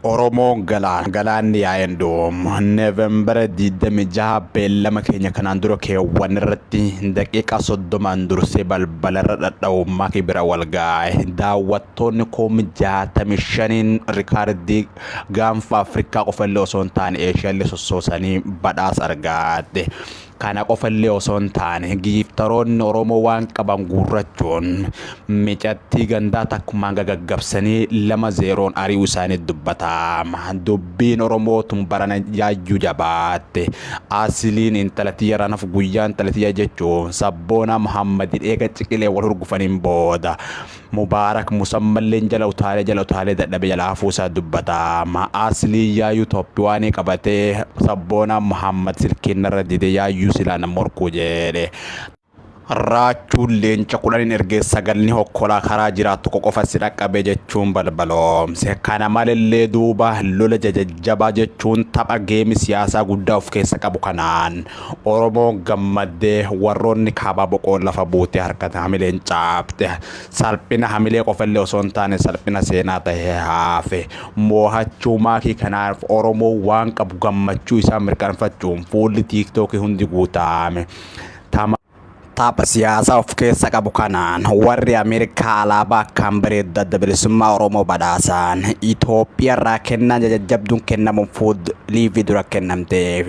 Oromoon galaan galaanni yaa'een dhumu. Neevembara 26 beellama keenya kanaan dura keewwan irratti daqiiqaa 30n dursee balbalarra dhadha'u Maakii bira wal gaa'e. Daawwattoonni 65,000n rikaardii gaanfa Afrikaa qofallee osoo hin taane Eeshiyaallee sossoosanii badhaasa argatte. Kana qofallee osoo hin taane giiftaroonni Oromoo waan qaban guurrachuun micattii gandaa takkumaan gagaggabsanii 2-0n ari'uu isaanii dubbatama. Dubbiin Oromoo tun barana yaayyuu jabaatte. Asliin intala tiyya irraa nafu guyyaa intala tiyya jechuun sabboonaa Muhammadiin eega ciqilee wal hurgufaniin booda Mubaarak Musammalleen jala utaalee jala utaalee dadhabe jala hafuu isaa dubbata. Aslii yaayyuu Tooppiwaanii qabatee sabboonaa Muhammad silkiin narra dide yaayyuu silaa na morkuu jedhe. Raachuun leenca 10n ergee sagalni hokkolaa karaa jiraa tokko qofa si dhaqqabe jechuun balbaloomse. Kana malellee duuba lola jajajjabaa jechuun tapha geemi siyaasaa guddaa of keessa qabu kanaan Oromoon gammaddee warroonni kaabaa boqoon lafa buutee harkate hamileen caabte. Salphina hamilee qofallee osoo hin taane salphina seenaa tahee hafe. Moohachuu maakii kanaaf Oromoon waan qabu gammachuu isaa mirkanfachuun fuulli tiiktookii hundi guutaame. Tapha siyaasaa of keessa qabu kanaan warri Ameerikaa alaabaa akkaan bareeddu Adda Bilisummaa Oromoo badhaasaan Itoophiyaarraa kennaan jajajjabduun kennamuun fuud liivii dura kennamteef.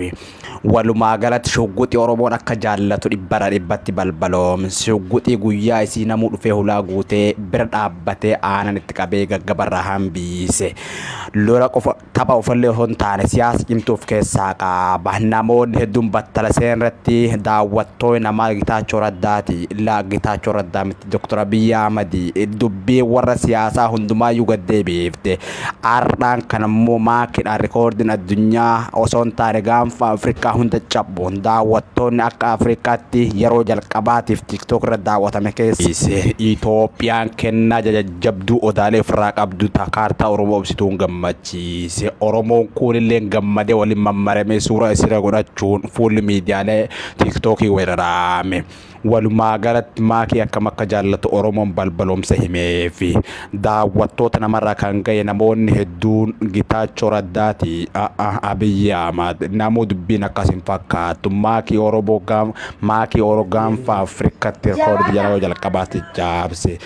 Walumaa galatti shugguxii Oromoon akka jaallatu dhibbarraa dhibbatti balbaloomse. Shugguxii guyyaa isii namuu dhufee hulaa guutee bira dhaabbatee aanan itti qabee gaggabarraa hambiise. Lola qofa Tapha ofallee osoo hin taane siyaasa cimtuu of keessaa qaba. Namoonni hedduun battala seenirratti daawwattoonni namaa Gitaachoo Raddaati. Laa Gitaachoo Raddaa miti Dr. Abiyyi Ahmadi dubbii warra siyaasaa hundumaayyuu gad deebiifte. Har'aan kan immoo maakiidhaan rikoordiin addunyaa osoo hin taane gaanfa Afrikaa hunda cabu daawwattoonni akka Afrikaatti yeroo jalqabaatiif TikTok irra daawwatame keessa. Itoophiyaan kennaa jajajjabduu odaalee ofirraa qabdu ta kaartaa Oromoo ibsituun gammachiise. Oromoon kuunilleen gammadee waliin mammaramee suuraa isirra godhachuun fuulli miidiyaalee TikTokii weerarame. Walumaa galatti maakii akkam akka jaallatu Oromoon balbaloomsa himeefi. Daawwattoota namarraa kan ga'e namoonni hedduun Gitaachoo Raddaati, Abiyyi Ahmad, namuu dubbiin akkas hin fakkaattu. Maakii Oromoo gaanfa Maakii Oro gaanfa Afrikatti rikoordii yeroo jalqabaatti caabse.